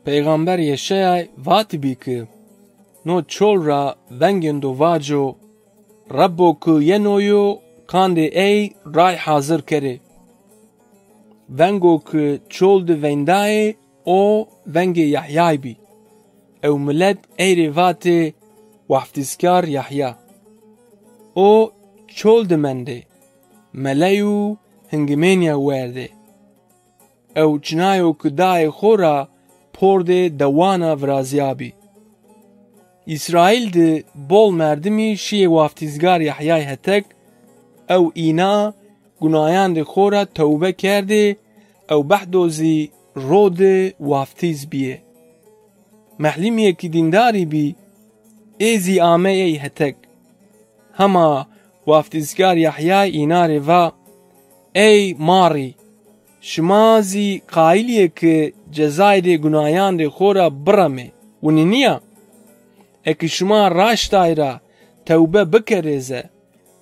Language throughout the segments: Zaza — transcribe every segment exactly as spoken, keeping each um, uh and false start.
Peyxamber Yeşayay vatibî ki, no çol ra vengêndo vaco, Rebbo ki yeno yo, qandê ey ray hazir kerê. Vengo ki çol di veyndayê, o vengê Yehyay bî. Ew milet ey rê vatê, Waftîzkar Yehya. O çol di mendê, meleyu hingimênîya werdê. Ew çinayo ki dayê xo ra pordê dewana virazîyabî. Îsraîl di bol merdimî şîyê Waftîzgar Yehyay hetek, ew îna gunayandê xo ra tewbe kerdê, ew behdo zî ro di waftîz bîyê. Mehlîmîyê ki dîndarî bî, ê zî amey ey hetek. Hema Waftîzkar Yehyay îna rê va, Ey marî, şima zî qayîl yê ki cezaydê gunayandê xo ra biremê, winî nîya? Eki şima raştay ra tewbe bikerê ze,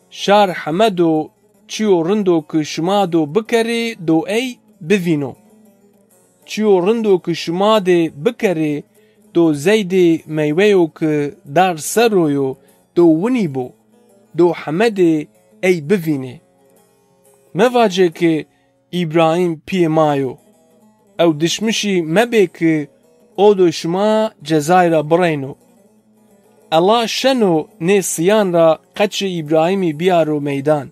şar heme do çîyo rindo ki şima do bikerê do ey bivîno. Çîyo rindo ki şima dê bikerê do zeydê meyweyo ki dar ser o yo do winî bo, do heme dê ey bivînê. Mevacê ki Îbrahîm pîyê ma yo. Ew dişmişî mebê ki o do şima cezay ra bireyno. Ella şeno nê siyan ra qeçê Îbrahîmî bîyaro meydan.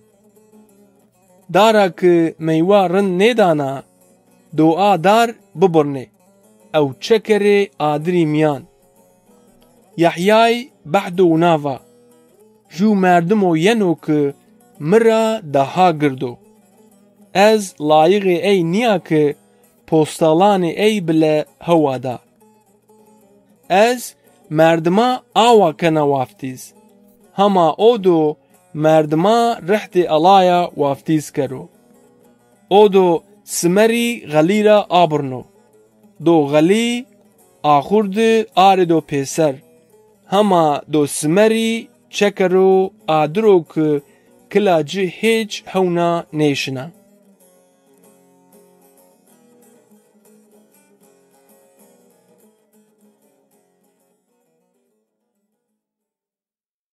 Dara ki meywa rind nêdana, do a dar bibirnê, ew çekerê adirî mîyan. Yehyay behdo wina va, Jû merdimo yeno ki mi ra daha gird o. Ez layiqê ey nîya ki postalanê ey bile hewa da. Ez merdima awa kena waftîz. Hema o do merdima rihdê Ellaya waftîz kero. O do simerî xelî ra abirno. Do xelî axur di arêdo pêser. Hema do simerî çekero adiro ki kila ci hêç hewna nêşina.